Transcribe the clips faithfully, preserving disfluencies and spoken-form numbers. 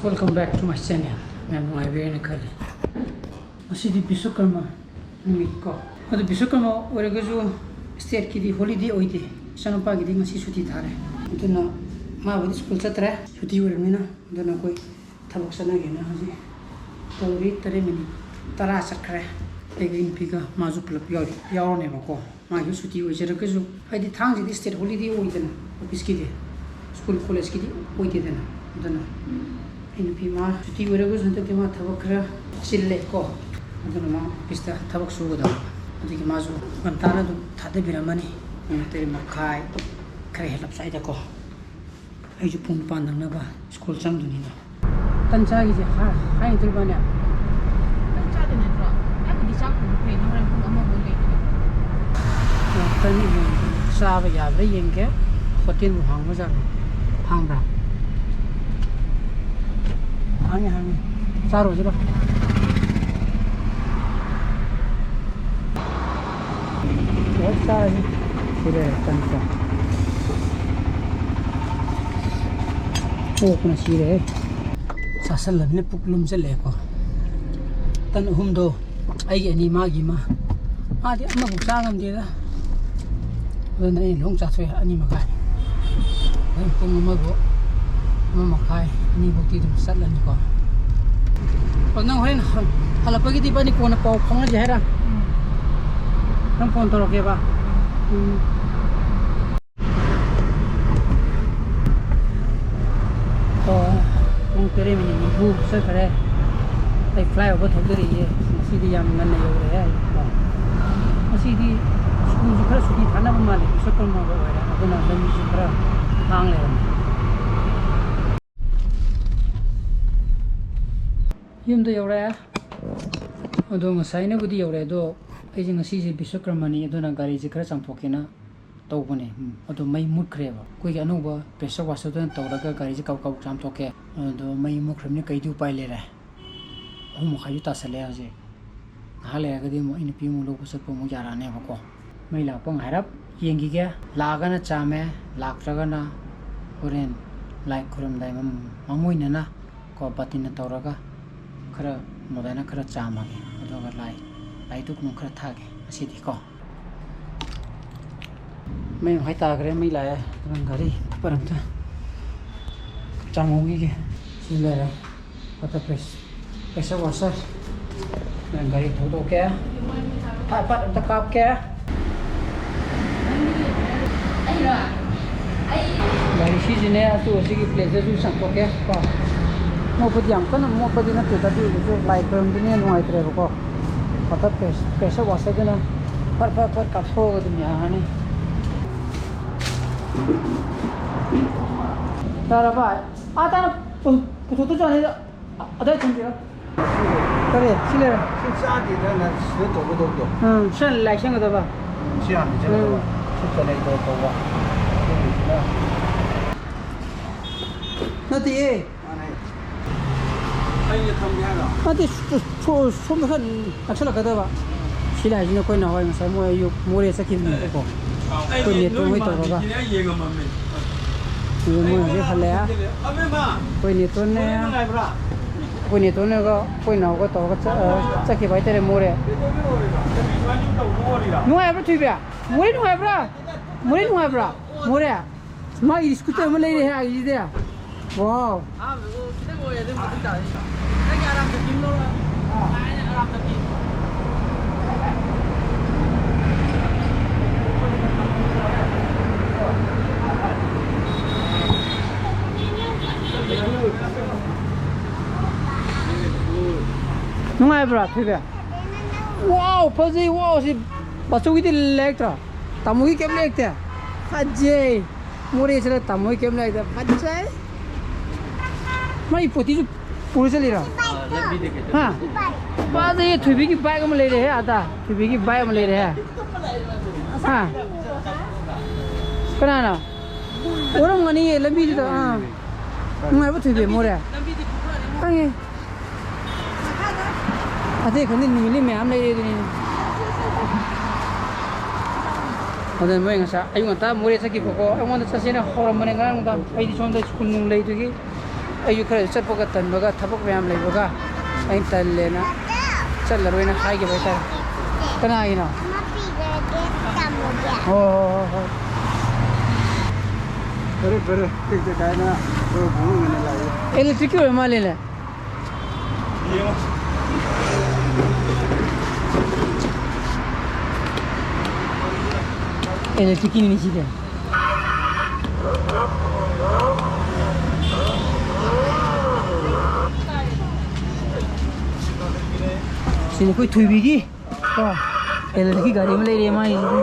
Welcome back to my channel. ꯃꯌꯥꯝ ꯅꯨꯡꯉꯥꯏꯕꯤꯔꯦꯅ ꯈꯜꯂꯤ꯫ ꯉꯁꯤꯗꯤ ꯕꯤꯁ꯭ꯋꯀꯔꯃ ꯅꯨꯃꯤꯠ ꯀꯣ꯫ ꯑꯗꯨ ꯕꯤꯁ꯭ꯋꯀꯔꯃ ꯑꯣꯏꯔꯒꯁꯨ stateꯀꯤꯗꯤ holiday ꯑꯣꯏꯗꯦ꯫ ꯏꯆꯥꯅꯨꯄꯥꯒꯤꯗꯤ ꯉꯁꯤ ꯁꯨꯇꯤ ꯊꯥꯔꯦ꯫ ꯑꯗꯨꯅ ꯃꯥꯕꯨꯗꯤ ꯁ꯭ꯀꯨꯜ ꯆꯠꯇ꯭ꯔꯦ, ꯁꯨꯇꯤ ꯑꯣꯏꯔꯕꯅꯤꯅ꯫ ꯑꯗꯨꯅ ꯑꯩꯈꯣꯏ ꯊꯕꯛ ꯆꯠꯅꯒꯦꯅ ꯍꯧꯖꯤꯛ ꯇꯧꯔꯤ꯫ ꯇꯔꯦꯠ ꯃꯤꯅꯤꯠ ꯇꯔꯥ ꯆꯠꯈ꯭ꯔꯦ꯫ ꯑꯩꯒ ꯑꯩ ꯅꯨꯄꯤꯒ ꯃꯥꯁꯨ ꯄꯨꯂꯞ ꯌꯥꯎꯔꯤ, ꯌꯥꯎꯔꯅꯦꯕꯀꯣ꯫ ꯃꯥꯒꯤ ꯁꯨꯇꯤ ꯑꯣꯏꯖꯔꯒꯁꯨ, ꯍꯥꯏꯗꯤ ꯊꯥꯡꯖꯗꯤ state holiday ꯑꯣꯏꯗꯅ, officeꯀꯤꯗꯤ, school collegeꯀꯤꯗꯤ ꯑꯣꯏꯗꯦꯗꯅ꯫ ꯑꯗꯨꯅ ꯑꯩ ꯅꯨꯄꯤ ꯃꯥ ꯁꯨꯇꯤ ꯑꯣꯏꯔꯒꯁꯨ ꯍꯟꯗꯛꯇꯤ ꯃꯥ ꯊꯕꯛ ꯈꯔ ꯆꯤꯜꯂꯦꯀꯣ꯫ ꯑꯗꯨꯅ ꯃꯥ officeꯇ ꯊꯕꯛ ꯁꯨꯒꯗꯕ꯫ ꯑꯗꯨꯒꯤ ꯃꯥꯁꯨ ꯉꯟꯇꯥꯅ ꯑꯗꯨꯝ ꯊꯥꯗꯕꯤꯔꯝꯃꯅꯤ꯫ ꯄꯨꯡ ꯇꯔꯦꯠ ꯃꯈꯥꯏ ꯈꯔ ꯍꯦꯜꯂꯞ ꯁ꯭ꯋꯥꯏꯗꯀꯣ꯫ ꯑꯩꯁꯨ ꯄꯨꯡ ꯅꯤꯄꯥꯟ ꯅꯪꯅꯕ school ꯆꯪꯗꯣꯏꯅꯤꯅ꯫ ꯇꯟ ꯆꯥꯈꯤꯁꯦ ꯍꯥꯏ-, ꯍꯥꯏꯅꯗ꯭ꯔꯤꯕꯅꯦ? ꯅꯪ ꯆꯥꯗꯣꯏ ꯅꯠꯇ꯭ꯔꯣ? ꯅꯪꯒꯤꯗꯤ ꯆꯥꯛ ꯊꯣꯡꯈ꯭ꯔꯦ, ꯅꯪ ꯍꯣꯔꯦꯟ ꯄꯨꯡ ꯑꯃ ꯐꯥꯎ ꯂꯩꯗꯣꯏꯅꯦ꯫ ꯇꯟ ꯆꯥꯕ ꯌꯥꯕ꯭ꯔꯥ ꯌꯦꯡꯒꯦ꯫ ꯍꯣꯇꯦꯜꯕꯨ ꯍꯥꯡꯕ ꯖꯥꯠꯂꯣ? ꯍꯥꯡꯕ꯭ꯔꯥ? ꯍꯥꯡꯉꯤ, ꯍꯥꯡꯉꯤ꯫ ꯆꯥꯔꯨꯁꯤꯔꯣ? ꯍꯦꯛ ꯆꯥꯔꯁꯤ꯫ ꯁꯤꯔꯦ, ꯇꯟ ꯆꯥ꯫ ꯑꯣꯛꯅ ꯁꯤꯔꯦ꯫ ꯆꯥꯁꯜꯂꯕꯅꯤꯅ ꯄꯨꯛ ꯂꯨꯝꯁꯜꯂꯛꯑꯦꯀꯣ꯫ ꯇꯟ ꯑꯍꯨꯝꯗꯣ ꯑꯩꯒꯤ ꯑꯅꯤ, ꯃꯥꯒꯤ ꯑꯃ꯫ ꯃꯥꯗꯤ ꯑꯃꯐꯥꯎ ꯆꯥ ꯉꯝꯗꯦꯗ꯫ ꯑꯗꯨꯅ ꯑꯩꯅ ꯂꯣꯡ ꯆꯥꯊꯣꯛꯑꯦ, ꯑꯅꯤ ꯃꯈꯥꯏ꯫ ꯍꯣꯔꯦꯟ ꯄꯨꯡ ꯑꯃꯕꯨ, ꯑꯃ ꯃꯈꯥꯏ, ꯑꯅꯤꯐꯧꯗꯤ ꯑꯗꯨꯝ ꯆꯠꯂꯅꯤꯀꯣ꯫ ꯑꯣ, ꯅꯪ ꯍꯣꯔꯦꯟ ꯍꯜ-, ꯍꯜꯂꯛꯄꯒꯤꯗꯤ ꯏꯕꯥꯅꯤ ꯀꯣꯟꯅ ꯄꯥꯎ ꯐꯥꯎꯅꯁꯦ ꯍꯥꯏꯔ? ꯎꯝ꯫ ꯅꯪ phone ꯇꯧꯔꯛꯀꯦꯕ꯫ ꯎꯝ꯫ ꯑꯣ, ꯄꯨꯡ ꯇꯔꯦꯠ ꯃꯤꯅꯤꯠ ꯅꯤꯐꯨ ꯆꯠꯈ꯭ꯔꯦ꯫ ꯑꯩ flyover ꯊꯧꯖꯔꯛꯏꯌꯦ꯫ ꯉꯁꯤꯗꯤ ꯌꯥꯝ ꯉꯟꯅ ꯌꯧꯔꯛꯑꯦ ꯑꯩ꯫ ꯉꯁꯤꯗꯤ schoolꯁꯨ ꯈꯔ ꯁꯨꯇꯤ ꯊꯥꯅꯕ ꯃꯥꯜꯂꯦ, ꯕꯤꯁ꯭ꯋꯀꯔꯃꯒ ꯑꯣꯏꯔꯦ, ꯑꯗꯨꯅ ꯂꯝꯕꯤꯁꯨ ꯈꯔ ꯍꯥꯡ ꯂꯩꯔꯝꯃꯦ꯫ ꯌꯨꯝꯗ ꯌꯧꯔꯛꯑꯦ꯫ ꯑꯗꯣ ꯉꯁꯥꯏꯅꯕꯨꯗꯤ ꯌꯧꯔꯦ, ꯑꯗꯣ ꯑꯩꯁꯦ ꯉꯁꯤꯁꯦ ꯕꯤꯁ꯭ꯋꯀꯔꯃꯅꯤ, ꯑꯗꯨꯅ ꯒꯥꯔꯤꯁꯦ ꯈꯔ ꯆꯥꯝꯊꯣꯛꯀꯦꯅ ꯇꯧꯕꯅꯦ꯫ ꯎꯝ, ꯑꯗꯣ ꯃꯩ ꯃꯨꯠꯈ꯭ꯔꯦꯕ꯫ ꯑꯩꯈꯣꯏꯒꯤ ꯑꯅꯧꯕ pressure washerꯗꯨꯅ ꯇꯧꯔꯒ ꯒꯥꯔꯤꯁꯦ ꯀꯕꯛ ꯀꯕꯛ ꯆꯥꯝꯊꯣꯛꯀꯦ꯫ ꯑꯗꯣ ꯃꯩ ꯃꯨꯠꯈ꯭ꯔꯕꯅꯤꯅ ꯀꯩꯗꯤ ꯎꯄꯥꯏ ꯂꯩꯔꯦ? ꯑꯍꯨꯝ ꯃꯈꯥꯏꯁꯨ ꯇꯥꯁꯜꯂꯛꯑꯦ ꯍꯧꯖꯤꯛ꯫ ꯉꯥꯏꯍꯥꯛ ꯂꯩꯔꯒꯗꯤ ꯑꯃꯨꯛ ꯑꯩ ꯅꯨꯄꯤ ꯑꯃꯨꯛ ꯂꯧꯕ ꯆꯠꯄ ꯑꯃꯨꯛ ꯌꯥꯔꯛꯑꯅꯦꯕꯀꯣ꯫ ꯃꯩ ꯂꯥꯛꯄ ꯉꯥꯏꯔꯞ ꯌꯦꯡꯈꯤꯒꯦ꯫ ꯂꯥꯛꯑꯒꯅ ꯆꯥꯝꯃꯦ, ꯂꯥꯛꯇ꯭ꯔꯒꯅ ꯍꯣꯔꯦꯟ ꯂꯥꯏ ꯈꯨꯔꯨꯝꯗꯥꯏ ꯃꯝ-, ꯃꯥꯡꯑꯣꯏꯅꯅ ꯀꯣ, ꯕꯥꯇꯤꯟꯅ ꯇꯧꯔꯒ ꯈꯔ ꯃꯣꯗꯥꯏꯅ ꯈꯔ ꯆꯥꯝꯃꯒꯦ, ꯑꯗꯨꯒ ꯂꯥꯏ, ꯂꯥꯏ ꯙꯨꯞ ꯅꯨꯡ ꯈꯔ ꯊꯥꯒꯦ ꯉꯁꯤꯗꯤꯀꯣ꯫ ꯃꯩ ꯃꯈꯥꯏ ꯇꯥꯈ꯭ꯔꯦ, ꯃꯩ ꯂꯥꯛꯑꯦ꯫ ꯅꯪ ꯒꯥꯔꯤ ꯄꯔꯝꯇ ꯆꯥꯝꯍꯧꯈꯤꯒꯦ꯫ ꯁꯤ ꯂꯩꯔꯦ꯫ Water press-, pressure washer꯫ ꯅꯪ ꯒꯥꯔꯤ ꯊꯧꯗꯣꯛꯀꯦ꯫ ꯐꯠ ꯐꯠ ꯑꯝꯇ ꯀꯥꯞꯀꯦ꯫ ꯒꯥꯔꯤ ꯁꯤꯁꯤꯅꯦ, ꯑꯗꯨ ꯑꯁꯤꯒꯤ plate-ꯇꯁꯨ ꯆꯥꯝꯊꯣꯛꯀꯦ ꯀꯣ꯫ ꯃꯣꯠꯄꯗꯤ ꯌꯥꯝ ꯀꯟꯅ ꯃꯣꯠꯄꯗꯤ ꯅꯠꯇꯦꯗ, ꯑꯗꯨ ꯑꯣꯏꯔꯁꯨ ꯂꯥꯏ ꯈꯣꯏꯔꯝꯗꯅꯤꯅ ꯅꯨꯡꯉꯥꯏꯇ꯭ꯔꯦꯕꯀꯣ꯫ Water press-, pressure washer-ꯗꯨꯅ ꯐꯠ ꯐꯠ ꯐꯠ ꯀꯥꯞꯊꯣꯛꯑꯒ ꯑꯗꯨꯝ ꯌꯥꯔꯅꯤ꯫ ꯌꯥꯔꯕ? ꯑꯥ ꯇꯥꯅ ꯄꯨ-, ꯄꯨꯊꯣꯛꯇꯣꯏ ꯆꯥꯅꯤꯗ꯫ ꯑꯗꯥꯏ ꯊꯝꯕꯤꯔꯣ꯫ ꯀꯔꯤ? ꯁꯤ ꯂꯩꯔꯦ꯫ ꯁꯤ ꯆꯥꯗꯦꯗ, ꯅꯪ ꯁꯤꯗ ꯇꯧꯒꯗꯧꯕꯗꯣ꯫ ꯎꯝ, ꯁꯤ ꯍꯥꯟꯅ ꯂꯥꯏꯁꯦꯡꯒꯗꯕ꯫ ꯁꯤ ꯍꯥꯟꯅ ꯂꯩꯁꯦꯡꯒꯗꯕ꯫ ꯎꯝ꯫ ꯁꯤ ꯀꯅꯦꯛ ꯇꯧ-, ꯇꯧꯕ꯫ ꯑꯗꯨꯒꯤꯁꯤꯅ ꯅꯠꯇꯤꯌꯦ꯫ ꯃꯥꯅꯦ꯫ ꯑꯩꯅ ꯊꯝꯒꯦ ꯍꯥꯏꯔꯣ? ꯅꯠꯇꯦ, ꯁꯣ-, ꯁꯣ-, ꯁꯣꯝꯗ ꯈꯔ ꯅꯛꯁꯜꯂꯛꯀꯗꯕ꯫ ꯁꯤ ꯂꯥꯏꯁꯤꯅ ꯑꯩꯈꯣꯏ ꯅꯍꯥꯟꯋꯥꯏ ꯉꯁꯥꯏ ꯃꯣꯏ ꯑꯌꯨꯛ ꯃꯣꯔꯦ ꯆꯠꯈꯤꯕꯅꯦꯕꯀꯣ꯫ ꯑꯩꯈꯣꯏ ꯅꯦꯇꯣꯟ ꯍꯣꯏ ꯇꯧꯔꯒ꯫ ꯑꯗꯨ ꯃꯣꯏ ꯍꯧꯖꯤꯛ ꯍꯜꯂꯛꯑꯦ꯫ ꯑꯩꯈꯣꯏ ꯅꯦꯇꯣꯟꯅꯦ꯫ ꯑꯩꯈꯣꯏ ꯅꯦꯇꯣꯟꯅꯒ ꯑꯩꯈꯣꯏ ꯅꯥꯎꯒ ꯇꯧꯔꯒ ꯆꯠ-, ꯑ, ꯆꯠꯈꯤꯕ ꯍꯥꯏꯇꯥꯔꯦ ꯃꯣꯔꯦ꯫ ꯅꯨꯡꯉꯥꯏꯕ꯭ꯔꯥ ꯊꯣꯏꯕꯤ? ꯃꯣꯔꯦ ꯅꯨꯡꯉꯥꯏꯕ꯭ꯔꯥ? ꯃꯣꯔꯦ ꯅꯨꯡꯉꯥꯏꯕ꯭ꯔꯥ? ꯃꯣꯔꯦ? ꯃꯥꯒꯤ scooter ꯑꯃ ꯂꯩꯔꯦ ꯍꯥꯏ ꯑꯩꯒꯤꯁꯤꯗꯤ꯫ Wow꯫ ꯑꯍꯥꯟꯕꯗ ꯈꯤꯇꯪ ꯑꯣꯏꯔꯦ, ꯑꯗꯨꯝ ꯃꯇꯨꯡ ꯇꯥꯔꯦ꯫ ꯅꯪꯒꯤ ꯑꯔꯥꯝ ꯆꯠꯄꯤ ꯑꯃ ꯂꯧꯔꯣ꯫ ꯑꯩꯅ ꯑꯔꯥꯝ ꯆꯠꯄꯤ꯫ ꯅꯨꯡꯉꯥꯏꯕ꯭ꯔꯥ, ꯊꯣꯏꯕꯤ? Wow, ꯐꯖꯩ, wow, ꯁꯤ ꯕꯥꯆꯧꯒꯤꯗꯤ ꯂꯩꯔꯛꯇ꯭ꯔꯣ? ꯇꯥꯃꯣꯒꯤ ꯀꯩꯝ ꯂꯩꯔꯛꯇꯦ? ꯐꯖꯩ꯫ ꯃꯣꯔꯦ ꯆꯠꯂ ꯇꯥꯃꯣꯒꯤ ꯀꯩꯝ ꯂꯩꯔꯛꯇꯦ? ꯐꯖꯩ꯫ ꯃꯥꯏ ꯄꯣꯇꯤꯁꯨ ꯄꯨꯔ ꯆꯠꯂꯤꯔꯣ? ꯍꯥ? ꯐꯖꯩ, ꯊꯣꯏꯕꯤꯒꯤ bike ꯑꯃ ꯂꯩꯔꯦꯍꯦ, ꯑꯗ꯫ ꯊꯣꯏꯕꯤꯒꯤ bike ꯑꯃ ꯂꯩꯔꯦꯍꯦ꯫ ꯍꯥ? ꯀꯅꯥꯅꯣ? ꯑꯣꯔꯝꯒꯅꯤꯌꯦ, ꯂꯝꯕꯤꯗꯨꯗ, ꯑꯥ꯫ ꯅꯨꯡꯉꯥꯏꯕ ꯊꯣꯏꯕꯤ ꯃꯣꯔꯦ? ꯈꯪꯉꯦ꯫ ꯑꯇꯩ ꯈꯪꯗꯦ, ꯅꯨꯃꯤꯠꯂꯤ ꯃꯌꯥꯝ ꯂꯩꯔꯦ ꯑꯗꯨꯅꯤ꯫ ꯑꯗꯨꯅ ꯃꯣꯏ ꯉꯁꯥꯏ ꯑꯌꯨꯛ ꯉꯟꯇꯥ ꯃꯣꯔꯦ ꯆꯠꯈꯤꯕꯀꯣ, ꯑꯩꯉꯣꯟꯗ ꯆꯠꯁꯦꯅ ꯍꯧꯔꯝꯕꯅꯦ ꯉꯔꯥꯡ ꯅꯨꯡꯗꯥꯡ꯫ ꯑꯩꯗꯤ ꯁꯣꯝꯗ ꯁ꯭ꯀꯨꯜ ꯅꯨꯡ ꯂꯩꯕꯒꯤ ꯑꯩꯁꯨ ꯈꯔ ꯆꯠꯄꯒ ꯇꯟꯕꯒ, ꯊꯕꯛ ꯃꯌꯥꯝ ꯂꯩꯕꯒ ꯑꯩꯅ ꯇꯜꯂꯦꯅ ꯆꯠꯂꯔꯣꯏꯅ ꯍꯥꯏꯈꯤꯕ ꯍꯥꯏꯇꯥꯔꯦ꯫ ꯀꯅꯥꯒꯤꯅꯣ? ꯍꯣꯏ, ꯍꯣꯏ, ꯍꯣꯏ, ꯍꯣꯏ꯫ ꯐꯔꯦ, ꯐꯔꯦ꯫ ꯇꯦꯛ ꯇꯦꯛ ꯀꯥꯏꯅ ꯑꯩꯈꯣꯏ ꯈꯣꯡꯎꯞ ꯑꯣꯏꯅ ꯂꯥꯛꯑꯦ꯫ ꯏꯂꯦꯛꯇ꯭ꯔꯤꯛꯀꯤ ꯑꯣꯏꯔ ꯃꯥꯜꯂꯦꯅꯦ꯫ ꯏꯂꯦꯛꯇ꯭ꯔꯤꯛꯀꯤꯅꯤ ꯁꯤꯗꯤ꯫ ꯁꯤꯅ ꯑꯩꯈꯣꯏ ꯊꯣꯏꯕꯤꯒꯤ꯫ ꯀꯣ, ꯏꯂꯦꯛꯇ꯭ꯔꯤꯛꯀꯤ ꯒꯥꯔꯤ ꯑꯃ ꯂꯩꯔꯦ ꯃꯥꯒꯤꯁꯤꯗꯤ꯫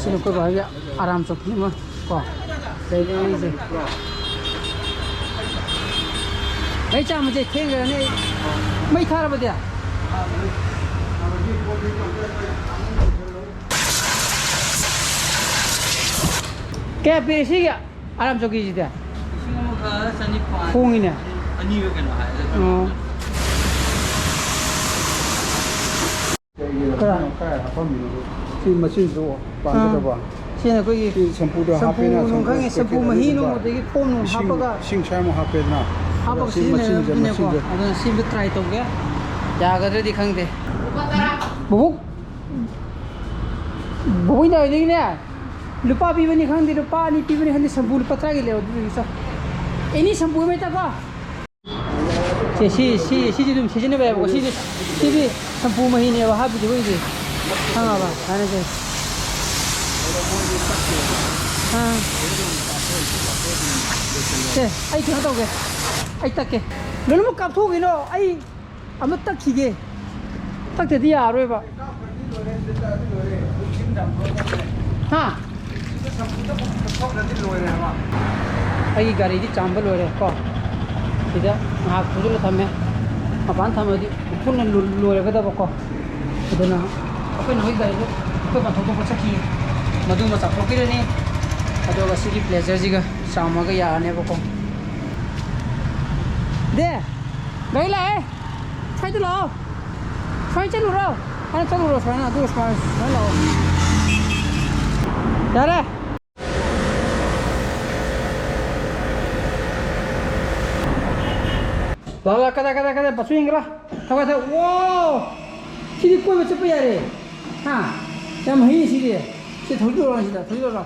ꯁꯤꯅ ꯑꯩꯈꯣꯏ ꯕꯥꯒꯤ ꯑꯔꯥꯝ ꯆꯧꯀꯤ ꯑꯃ ꯀꯣ ꯂꯩꯔꯦ ꯑꯩꯁꯦ꯫ ꯃꯩ ꯆꯥꯝꯃꯁꯦ ꯊꯦꯡꯈ꯭ꯔꯅꯤ ꯑꯩ꯫ ꯃꯩ ꯊꯥꯔꯕꯗꯤ? ꯀꯌꯥ ꯄꯤꯔꯦ ꯁꯤꯒꯤ ꯑꯔꯥꯝ ꯆꯧꯀꯤꯁꯤꯗꯤ? ꯂꯤꯁꯤꯡ ꯑꯃꯒ ꯆꯅꯤꯄꯥꯟ꯫ ꯍꯣꯡꯉꯤꯅꯦ꯫ ꯑꯅꯤꯒ ꯀꯩꯅꯣ ꯍꯥꯏ꯫ ꯑꯣ꯫ ꯀꯔꯥꯏ? ꯀꯥꯏ ꯍꯥꯞꯐꯝꯃꯤꯅꯣ? ꯁꯤ ꯃꯆꯤꯟꯗꯣ ꯄꯥꯟꯒꯗꯕ꯫ ꯑꯥ꯫ ꯁꯤꯅ ꯑꯩꯈꯣꯏꯒꯤ ꯁꯤ ꯁꯝꯄꯨꯗ ꯁꯝꯄꯨ ꯍꯥꯞꯄꯦꯅ, ꯅꯨꯡ ꯁꯝꯄꯨ ꯈꯪꯉꯦ, ꯁꯝꯄꯨ ꯄꯦꯀꯦꯠ ꯃꯍꯤ ꯑꯗꯨꯒꯨꯝꯕ ꯅꯨꯡ ꯑꯗꯒꯤ ꯐꯣꯝ ꯅꯨꯡ ꯏꯁꯤꯡ, ꯍꯥꯞꯄꯒ ꯏꯁꯤꯡ ꯁ꯭ꯋꯥꯏꯃꯨꯛ ꯍꯥꯞꯄꯦꯗꯅ꯫ ꯍꯥꯞꯄꯒ ꯑꯗ ꯁꯤ ꯁꯤꯖꯤꯟꯅꯕ ꯃꯆꯤꯟꯁꯦ, ꯑꯗꯨꯅꯦꯀꯣ꯫ ꯃꯆꯤꯟꯁꯦ꯫ ꯑꯗꯨꯅ ꯁꯦꯝꯕ try ꯇꯧꯒꯦ꯫ ꯌꯥꯒꯗ꯭ꯔꯗꯤ ꯈꯪꯗꯦ꯫ ꯕꯨꯕꯣꯛ, ꯕꯨꯕꯣꯛ ꯏꯟꯗꯥꯏꯗꯒꯤꯅꯦ ꯂꯨꯄꯥ ꯄꯤꯕꯅꯤ ꯈꯪꯗꯦ, ꯂꯨꯄꯥ ꯑꯅꯤ ꯄꯤꯕꯅꯤ ꯈꯪꯗꯦ, ꯁꯝꯄꯨ ꯂꯨꯄꯥ ꯇꯔꯥꯒꯤ ꯂꯩꯌꯣ ꯑꯗꯨꯗꯒꯤ ꯆꯣ꯫ Any ꯁꯝꯄꯨ ꯑꯃ ꯍꯦꯛꯇꯀꯣ꯫ ꯁꯦ, ꯁꯤ, ꯁꯤ, ꯁꯤꯗꯤ ꯑꯗꯨꯝ ꯁꯤꯖꯤꯟꯅꯕ ꯌꯥꯏꯕꯀꯣ꯫ ꯁꯤꯗꯤ, ꯁꯤꯗꯤ ꯁꯝꯄꯨ ꯃꯍꯤꯅꯦꯕ ꯍꯥꯞꯄꯤꯁꯦ ꯑꯩꯈꯣꯏꯒꯤꯗꯤ꯫ ꯈꯪꯉꯕ? ꯁꯨꯃꯥꯏꯅ ꯁꯦ꯫ ꯑꯥ꯫ ꯁꯦ, ꯑꯩ ꯀꯩꯅꯣ ꯇꯧꯒꯦ꯫ ꯑꯩ ꯇꯛꯀꯦ꯫ ꯂꯣꯏꯅꯃꯛ ꯀꯥꯞꯊꯣꯛꯈꯤꯅꯣ꯫ ꯑꯩ ꯑꯃ ꯇꯛꯈꯤꯒꯦ꯫ ꯇꯛꯇꯗꯤ ꯌꯥꯔꯔꯣꯏꯕ꯫ ꯍꯥ? ꯑꯩꯒꯤ ꯒꯥꯔꯤꯗꯤ ꯆꯥꯝꯕ ꯂꯣꯏꯔꯦ ꯀꯣ꯫ ꯁꯤꯗ ꯉꯥꯏꯍꯥꯛ ꯊꯧꯖꯤꯜꯂ ꯊꯝꯃꯦ꯫ ꯃꯄꯥꯟ ꯊꯝꯃꯗꯤ ꯄꯨꯟꯅ ꯂꯣ-, ꯂꯣꯏꯔꯒꯗꯕꯀꯣ꯫ ꯑꯗꯨꯅ ꯑꯩꯈꯣꯏꯅ ꯍꯧꯖꯤꯛ ꯒꯥꯔꯤꯗꯣ ꯑꯩꯈꯣꯏ ꯄꯥꯟꯊꯣꯛ ꯊꯣꯛꯄ ꯆꯠꯈꯤ꯫ ꯃꯗꯨꯃ ꯆꯥꯝꯊꯣꯛꯄꯤꯔꯅꯤ꯫ ꯑꯗꯨꯒ ꯁꯤꯒꯤ Pleasureꯁꯤꯒ ꯆꯥꯝꯃꯒ ꯌꯥꯔꯅꯦꯕꯀꯣ꯫ ꯗꯦ! ꯒꯥꯔꯤ ꯂꯥꯛꯑꯦ! ꯁ꯭ꯋꯥꯏꯗ ꯂꯥꯛꯑꯣ! ꯁ꯭ꯋꯥꯏ ꯆꯠꯂꯨꯔꯣ! ꯁ꯭ꯋꯥꯏ ꯆꯠꯂꯨꯔꯣ, ꯁ꯭ꯋꯥꯏꯅ, ꯑꯗꯨꯒ ꯁ꯭ꯋꯥꯏ, ꯁ꯭ꯋꯥꯏ ꯂꯥꯛꯑꯣ꯫ ꯌꯥꯔꯦ! ꯂꯥꯛ ꯂꯥꯛ ꯀꯗꯥꯏ ꯀꯗꯥꯏ ꯀꯗꯥꯏ ꯕꯁꯁꯨ ꯌꯦꯡꯒꯦꯔꯥ? ꯊꯧꯒꯠ ꯊꯧ꯫ ꯋꯥꯎ! ꯁꯤꯗꯤ ꯀꯣꯏꯕ ꯆꯠꯄ ꯌꯥꯔꯦ꯫ ꯍꯥ? ꯌꯥꯝ ꯍꯩ ꯁꯤꯗꯤ꯫ ꯁꯤ ꯊꯧꯖꯤꯜꯂꯣ ꯁꯤꯗ ꯊꯧꯖꯤꯜꯂꯣ꯫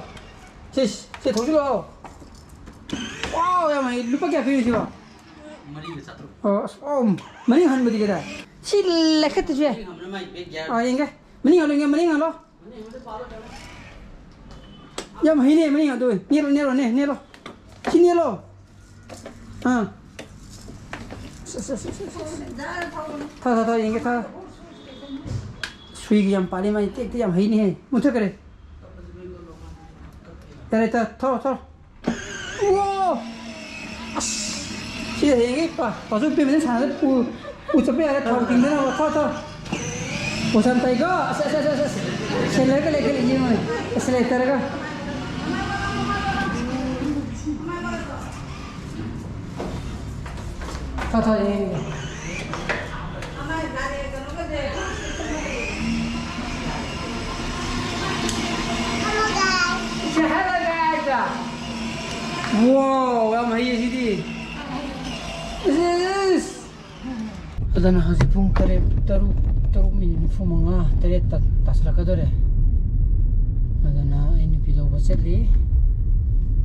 ꯁꯤ ꯁꯤ ꯊꯧꯖꯤꯜꯂꯣ꯫ ꯋꯥꯎ! ꯌꯥꯝ ꯍꯩ꯫ ꯂꯨꯄꯥ ꯀꯌꯥ ꯄꯤꯔꯤꯁꯤꯕꯣ? ꯃꯔꯤꯒ ꯆꯥꯇ꯭ꯔꯨꯛ꯫ ꯑꯣ ꯑꯁ ꯑꯣ꯫ ꯃꯅꯤꯡ ꯍꯟꯕꯗꯤ ꯀꯗꯥꯏ? ꯁꯤ ꯂꯩꯈꯠꯇꯁꯦ꯫ ꯃꯅꯤꯡ ꯍꯟꯕꯅ ꯃꯥꯏ ꯕꯦꯛ ꯒꯤꯌꯥꯔ꯫ ꯑꯥ ꯌꯦꯡꯒꯦ꯫ ꯃꯅꯤꯡ ꯍꯜꯂꯣ ꯌꯦꯡꯒꯦ ꯃꯅꯤꯡ ꯍꯜꯂꯣ꯫ ꯌꯥꯝ ꯍꯩꯅꯦ ꯃꯅꯤꯡ ꯍꯟꯗꯣ꯫ ꯅꯦꯠꯂꯣ ꯅꯦꯠꯂꯣ ꯅꯦ ꯅꯦꯠꯂꯣ꯫ ꯁꯤ ꯅꯦꯠꯂꯣ꯫ ꯑꯥ꯫ ꯁꯦ, ꯁꯦ, ꯁꯦ, ꯁꯦ, ꯁꯦ꯫ ꯊꯥ, ꯊꯥ, ꯊꯥ, ꯌꯦꯡꯒꯦ, ꯊꯥ꯫ ꯁꯨꯏꯒ ꯌꯥꯝ ꯄꯥꯜꯂꯤ, ꯃꯥꯏ ꯇꯦꯛꯇ ꯌꯥꯝ ꯍꯩꯅꯦꯍꯦ꯫ ꯃꯨꯊꯠꯈ꯭ꯔꯦ꯫ ꯌꯥꯔꯦ, ꯊꯥ, ꯊꯥ, ꯊꯥ꯫ ꯋꯥ! ꯑꯁ! ꯁꯤ ꯍꯌꯦꯡꯒꯤ ꯄꯥ-, ꯄꯥꯁꯨ ꯄꯦꯃꯦꯟ ꯁꯥꯟꯅꯗ ꯄꯨ-, ꯄꯨ ꯆꯠꯄ ꯌꯥꯔꯦ, ꯊꯥꯎ ꯇꯤꯡꯗꯅꯕ꯫ ꯊꯥ, ꯊꯥ꯫ ꯄꯣꯁꯟ ꯇꯩꯀꯣ꯫ ꯑꯁ, ꯑꯁ, ꯑꯁ, ꯑꯁ, ꯑꯁ꯫ ꯁꯦꯂꯔꯒ ꯂꯩꯈꯠꯂꯛꯏꯁꯦ ꯌꯦꯡꯉꯨꯅꯦ꯫ ꯑꯁ, ꯂꯩꯇꯔꯒ꯫ ꯊꯥ, ꯊꯥ, ꯌꯦꯡꯉꯦ꯫ ꯋꯥꯎ, ꯌꯥꯝ ꯍꯩꯌꯦ ꯁꯤꯗꯤ꯫ ꯏꯁ, ꯏꯁ, ꯏꯁ꯫ ꯑꯗꯨꯅ ꯍꯧꯖꯤꯛ ꯄꯨꯡ ꯇꯔꯦꯠ, ꯇꯔꯨꯛ, ꯇꯔꯨꯛ ꯃꯤꯅꯤꯠ ꯅꯤꯐꯨ ꯃꯉꯥ, ꯇꯔꯦꯠ ꯇꯥ-, ꯇꯥꯁꯤꯜꯂꯛꯀꯗꯧꯔꯦ꯫ ꯑꯗꯨꯅ ꯑꯩ ꯅꯨꯄꯤ ꯂꯧꯕ ꯆꯠꯂꯤ꯫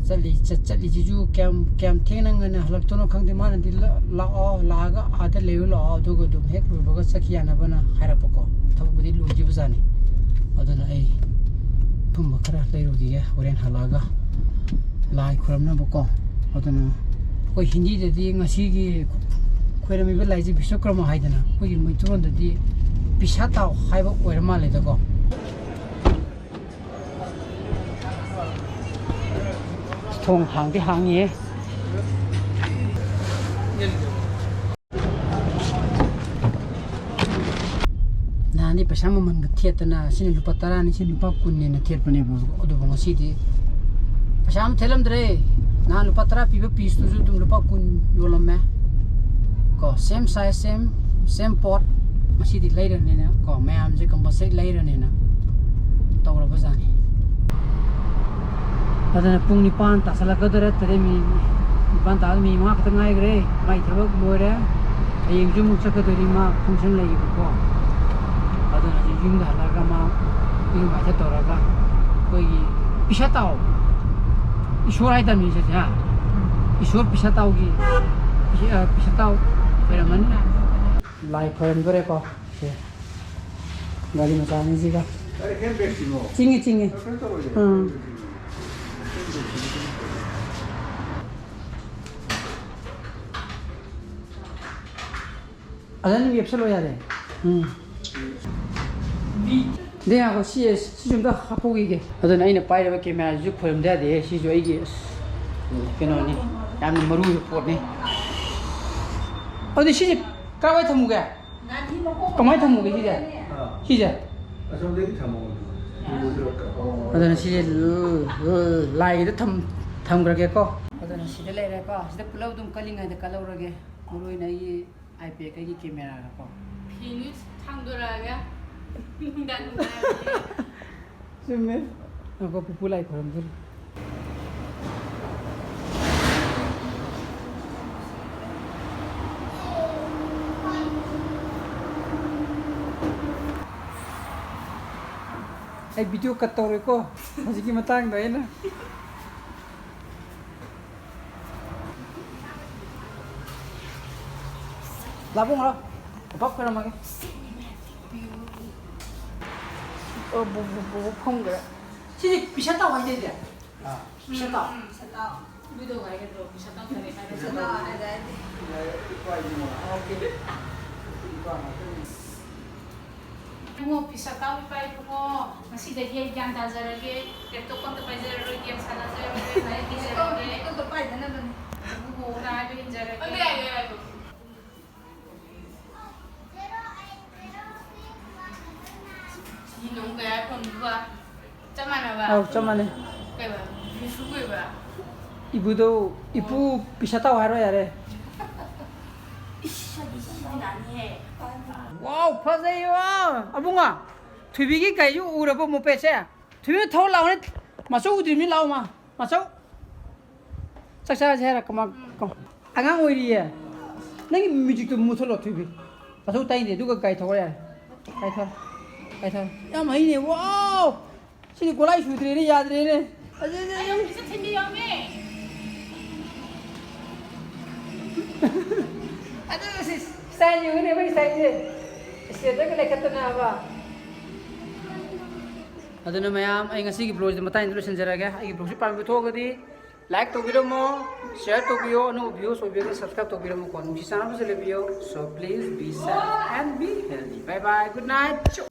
ꯆꯠꯂꯤ, ꯆꯠ-, ꯆꯠꯂꯤꯁꯤꯁꯨ ꯀꯌꯥꯝ, ꯀꯌꯥꯝ ꯊꯦꯡꯅ ꯉꯟꯅ ꯍꯜꯂꯛꯇꯣꯏꯅꯣ ꯈꯪꯗꯦ꯫ ꯃꯥꯅꯗꯤ "ꯂꯥ-, ꯂꯥꯛꯑꯣ, ꯂꯥꯛꯑꯒ ꯑꯥꯗ ꯂꯩꯔꯨ ꯂꯥꯛꯑꯣ, ꯑꯗꯨꯒ ꯑꯗꯨꯝ ꯍꯦꯛ ꯂꯣꯏꯕꯒ ꯆꯠꯈꯤ ꯌꯥꯅꯕꯅ" ꯍꯥꯏꯔꯛꯄꯀꯣ꯫ ꯊꯕꯛꯄꯨꯗꯤ ꯂꯣꯏꯗ꯭ꯔꯤꯕꯖꯥꯠꯅꯤ꯫ ꯑꯗꯨꯅ ꯑꯩ ꯑꯊꯨꯝꯕ ꯈꯔ ꯂꯩꯔꯨꯈꯤꯒꯦ꯫ ꯍꯣꯔꯦꯟ ꯍꯜꯂꯛꯑꯒ ꯂꯥꯏ ꯈꯨꯔꯝꯅꯕꯀꯣ꯫ ꯑꯗꯨꯅ ꯑꯩꯈꯣꯏ ꯍꯤꯟꯗꯤꯗꯗꯤ ꯉꯁꯤꯒꯤ ꯈꯣꯏꯔꯝꯃꯤꯕ ꯂꯥꯏꯁꯦ ꯕꯤꯁ꯭ꯋꯀꯔꯃ ꯍꯥꯏꯗꯅ, ꯑꯩꯈꯣꯏꯒꯤ ꯃꯩꯇꯩꯂꯣꯟꯗꯗꯤ ꯄꯤꯁꯥ ꯇꯥꯎ ꯍꯥꯏꯕ ꯑꯣꯏꯔ ꯃꯥꯜꯂꯦꯗꯀꯣ꯫ ꯊꯣꯡ ꯍꯥꯡꯗꯤ ꯍꯥꯡꯉꯤꯌꯦ꯫ ꯅꯍꯥꯟꯗꯤ ꯄꯩꯁꯥ ꯃꯃꯜꯒ ꯊꯦꯠꯇꯅ, ꯁꯤꯅ ꯂꯨꯄꯥ ꯇꯔꯥꯅꯤ, ꯁꯤꯅ ꯂꯨꯄꯥ ꯀꯨꯟꯅꯦꯅ ꯊꯦꯠꯄꯅꯦꯕ꯫ ꯑꯗꯨꯕꯨ ꯉꯁꯤꯗꯤ ꯄꯩꯁꯥ ꯑꯃ ꯊꯦꯠꯂꯝꯗ꯭ꯔꯦ꯫ ꯅꯍꯥꯟ ꯂꯨꯄꯥ ꯇꯔꯥ ꯄꯤꯕ ꯄꯤꯁꯇꯨꯁꯨ ꯑꯗꯨꯝ ꯂꯨꯄꯥ ꯀꯨꯟ ꯌꯣꯜꯂꯝꯃꯦ꯫ ꯀꯣ, same size, same, same pot꯫ ꯉꯁꯤꯗꯤ ꯂꯩꯔꯅꯤꯅ ꯀꯣ, ꯃꯌꯥꯝꯁꯦ compulsory ꯂꯩꯔꯅꯤꯅ ꯇꯧꯔꯕꯖꯥꯠꯅꯤ꯫ ꯑꯗꯨꯅ ꯄꯨꯡ ꯅꯤꯄꯥꯟ ꯇꯥꯁꯜꯂꯛꯀꯗꯧꯔꯦ, ꯇꯔꯦꯠ ꯃꯤꯅꯤꯠ꯫ ꯅꯤꯄꯥꯟ ꯇꯥꯕꯗ ꯃꯤꯅꯤꯠ ꯃꯉꯥ ꯈꯛꯇ ꯉꯥꯏꯈ꯭ꯔꯦ꯫ ꯃꯥꯏ ꯊꯕꯛ ꯂꯣꯏꯔꯦ꯫ ꯍꯌꯦꯡꯁꯨ ꯑꯃꯨꯛ ꯆꯠꯀꯗꯣꯏꯅꯤ, ꯃꯥ function ꯂꯩꯌꯦꯕꯀꯣ꯫ ꯑꯗꯨꯅ ꯍꯧꯖꯤꯛ ꯌꯨꯝꯗ ꯍꯜꯂꯛꯑꯒ ꯃꯥ ꯏꯔꯨ ꯃꯥꯏꯊ ꯇꯧꯔꯒ ꯑꯩꯈꯣꯏꯒꯤ ꯄꯤꯁꯥ ꯇꯥꯎ, ꯏꯁꯣꯔ ꯍꯥꯏꯇꯥꯔꯅꯦ ꯁꯤꯁꯦ, ꯍꯥ? ꯏꯁꯣꯔ ꯄꯤꯁꯥ ꯇꯥꯎꯒꯤ, ꯄꯤꯁꯥ, ꯄꯤꯁꯥ ꯇꯥꯎ ꯑꯣꯏꯔꯝꯃꯅꯤ꯫ ꯂꯥꯏ ꯈꯣꯏꯔꯝꯗꯣꯔꯦꯀꯣ꯫ ꯁꯦ꯫ ꯒꯥꯔꯤ ꯃꯆꯥ ꯑꯅꯤꯁꯤꯒ꯫ ꯆꯤꯡꯉꯦ, ꯆꯤꯡꯉꯦ꯫ ꯎꯝ꯫ ꯑꯗ ꯑꯗꯨꯝ ꯌꯦꯞꯁꯜꯂꯣ ꯌꯥꯔꯦ꯫ ꯎꯝ꯫ ꯗꯦ ꯉꯥꯏꯈꯣ, ꯁꯤ, ꯁꯤꯁꯨ ꯑꯝꯇ ꯍꯥꯞꯍꯧꯈꯤꯒꯦ꯫ ꯑꯗꯨꯅ ꯑꯩꯅ ꯄꯥꯏꯔꯤꯕ cameraꯁꯤꯁꯨ ꯈꯣꯏꯔꯝꯗ ꯌꯥꯗꯦ꯫ ꯁꯤꯁꯨ ꯑꯩꯒꯤ, ꯑꯁ, ꯀꯩꯅꯣꯅꯤ, ꯌꯥꯝꯅ ꯃꯔꯨ ꯑꯣꯏꯕ ꯄꯣꯠꯅꯤ꯫ ꯑꯗꯨꯗꯤ ꯁꯤꯁꯦ ꯀꯥꯏꯋꯥꯏ ꯊꯝꯃꯨꯒꯦ? ꯀꯃꯥꯏꯅ ꯊꯝꯃꯨꯒꯦ ꯁꯤꯁꯦ? ꯑꯥ꯫ ꯁꯤꯁꯦ? ꯑꯁꯣꯝꯗꯒꯤ ꯊꯝꯃꯣ꯫ ꯑꯗꯨꯅ ꯁꯤꯁꯦ ꯂ-, ꯂ-, ꯂꯥꯏꯒꯤꯗ ꯊꯝ-, ꯊꯝꯈ꯭ꯔꯒꯦꯀꯣ꯫ ꯑꯗꯨꯅ ꯁꯤꯗ ꯂꯩꯔꯦꯀꯣ꯫ ꯁꯤꯗ ꯄꯨꯂꯞ ꯑꯗꯨꯝ ꯀꯜꯂꯤꯉꯩꯗ ꯀꯜꯍꯧꯔꯒꯦ꯫ ꯃꯔꯨ ꯑꯣꯏꯅ ꯑꯩꯒꯤ iPad ꯀ ꯑꯩꯒꯤ cameraꯒꯀꯣ꯫ ꯐꯤꯅꯤ ꯊꯥꯡꯗꯣꯔꯛꯑꯒ ꯅꯨꯡꯗꯥꯡ ꯅꯨꯡꯗꯥꯡꯒꯤ꯫ ꯆꯨꯝꯃꯦ꯫ ꯉꯥꯏꯈꯣ, ꯄꯨꯄꯨ ꯂꯥꯏ ꯈꯣꯏꯔꯝꯗꯣꯔꯤ꯫ ꯑꯩ video cut ꯇꯧꯔꯣꯏꯀꯣ, ꯍꯧꯖꯤꯛꯀꯤ ꯃꯇꯥꯡꯗ ꯑꯩꯅ꯫ ꯂꯥꯕꯨꯡ ꯂꯥꯎ꯫ ꯄꯨꯄꯥ ꯈꯣꯏꯔꯝꯃꯒꯦ꯫ ꯑꯣ, ꯕꯨ-, ꯕꯨ-, ꯕꯨ-, ꯕꯨ ꯐꯝꯈ꯭ꯔꯦ꯫ ꯁꯤꯗꯤ ꯄꯤꯁꯥ ꯇꯥꯎ ꯍꯥꯏꯗꯥꯏꯅꯦ? ꯑꯥ꯫ ꯄꯤꯁꯥ ꯇꯥꯎ꯫ ꯎꯝ, ꯄꯤꯁꯥ ꯇꯥꯎ꯫ ꯏꯕꯨꯙꯧ ꯍꯥꯏꯒꯗ꯭ꯔꯣ? ꯄꯤꯁꯥ ꯇꯥꯎ ꯇꯥꯔꯦ ꯍꯥꯏꯒꯗ꯭ꯔꯣ? ꯄꯤꯁꯥ ꯇꯥꯎ ꯍꯥꯏꯗꯥꯏꯅꯦ? ꯑꯣꯀꯦ꯫ ꯏꯕꯨꯡꯉꯣ, ꯄꯤꯁꯥ ꯇꯥꯎ ꯏꯄꯥ ꯏꯕꯨꯡꯉꯣ, ꯉꯁꯤꯗꯒꯤ ꯑꯩ ꯒ꯭ꯌꯥꯟ ꯇꯥꯖꯔꯒꯦ, laptop ꯑꯝꯇ ꯄꯥꯏꯖꯔꯔꯣꯏ, game ꯁꯥꯟꯅꯖꯔꯔꯣꯏ, ꯂꯥꯏꯔꯤꯛ ꯏꯖꯔꯒꯦ꯫ Laptop ꯄꯥꯏꯗꯅꯕꯅꯦ꯫ ꯏꯕꯨꯡꯉꯣꯅ ꯍꯥꯏꯕ ꯏꯟꯖꯔꯒꯦ꯫ ꯍꯣꯏ, ꯌꯥꯏꯌꯦ, ꯌꯥꯏꯌꯦ꯫ ꯁꯤ ꯅꯣꯡ ꯀꯌꯥ ꯐꯪꯗꯕ? ꯆꯞ ꯃꯥꯟꯅꯕ? ꯑꯧ, ꯆꯞ ꯃꯥꯟꯅꯩ꯫ ꯀꯩꯕ? ꯕꯤꯁꯨ ꯀꯩꯕ? ꯏꯕꯨꯙꯧ, ꯏꯄꯨ ꯄꯤꯁꯥ ꯇꯥꯎ ꯍꯥꯏꯔꯣ ꯌꯥꯔꯦ꯫ ꯏꯁ, ꯑꯗꯨ ꯁꯤꯗꯤ ꯅꯥꯅꯤꯍꯦ꯫ ꯋꯥꯎ, ꯐꯖꯩ, ꯋꯥꯎ꯫ ꯑꯕꯨꯡꯉꯣ, ꯊꯣꯏꯕꯤꯒꯤ ꯒꯥꯔꯤꯁꯨ ꯎꯔꯕꯣ, mopedꯁꯦ? ꯊꯣꯏꯕꯤ, ꯊꯧꯔ ꯂꯥꯛꯑꯣꯅꯦ꯫ ꯃꯆꯧ ꯎꯗ꯭ꯔꯤꯕꯅꯤ, ꯂꯥꯛꯑꯣ ꯃꯥ꯫ ꯃꯆꯧ꯫ ꯆꯥꯛ ꯆꯥꯔꯁꯦ ꯍꯥꯏꯔ ꯀꯃꯥ-, ꯀꯃꯥ-, ꯑꯉꯥꯡ ꯑꯣꯏꯔꯤꯌꯦ꯫ ꯅꯪꯒꯤ ꯃ꯭ꯌꯨꯖꯤꯛꯇꯣ ꯃꯨꯊꯠꯂꯣ, ꯊꯣꯏꯕꯤ꯫ ꯑꯊꯧ ꯇꯥꯏꯅꯦ, ꯑꯗꯨꯒ ꯒꯥꯔꯤ ꯊꯧꯔ ꯌꯥꯔꯦ꯫ ꯒꯥꯔꯤ ꯊꯧꯔ, ꯒꯥꯔꯤ ꯊꯧꯔ꯫ ꯌꯥꯝ ꯍꯩꯅꯦ, ꯋꯥꯎ! ꯁꯤꯗꯤ ꯒꯣꯂꯥꯏ ꯁꯨꯗ꯭ꯔꯦꯅꯦ, ꯌꯥꯗ꯭ꯔꯦꯅꯦ꯫ ꯑꯗꯨ, ꯑꯗꯨ, ꯑꯩ ꯑꯗꯨ꯫ ꯑꯣꯐꯤꯁꯇ ꯊꯤꯟꯕꯤꯔꯝꯃꯦ꯫ ꯑꯗꯨ ꯁꯤ ꯁ꯭ꯇꯥꯏꯜ ꯌꯦꯡꯉꯨꯅꯦ, ꯃꯣꯏ ꯁ꯭ꯇꯥꯏꯜꯁꯦ꯫ ꯁ꯭ꯇꯦꯟꯗꯔꯒ ꯂꯩꯈꯠꯇꯅꯕ꯫ ꯑꯗꯨꯅ ꯃꯌꯥꯝ, ꯑꯩ ꯉꯁꯤꯒꯤ ꯕ꯭ꯂꯣꯒꯁꯤꯗꯤ ꯃꯇꯥꯡꯁꯤꯗ ꯂꯣꯏꯁꯤꯟꯖꯔꯒꯦ꯫ ꯑꯩꯒꯤ ꯕ꯭ꯂꯣꯒꯁꯤ ꯄꯥꯝꯕꯤꯕ ꯊꯣꯛꯑꯒꯗꯤ ꯂꯥꯏꯛ ꯇꯧꯕꯤꯔꯝꯃꯣ, ꯁꯤꯌꯔ ꯇꯧꯕꯤꯌꯣ, ꯑꯅꯧꯕ ꯚ꯭ꯌꯨꯁ ꯑꯣꯏꯕꯤꯔꯒꯅ ꯁꯕꯁꯀ꯭ꯔꯥꯏꯕ ꯇꯧꯕꯤꯔꯝꯃꯣꯀꯣ꯫ ꯅꯨꯡꯁꯤ ꯆꯥꯟꯅꯕꯁꯦ ꯂꯩꯕꯤꯌꯣ꯫ So please be safe and be healthy. Bye bye, good night.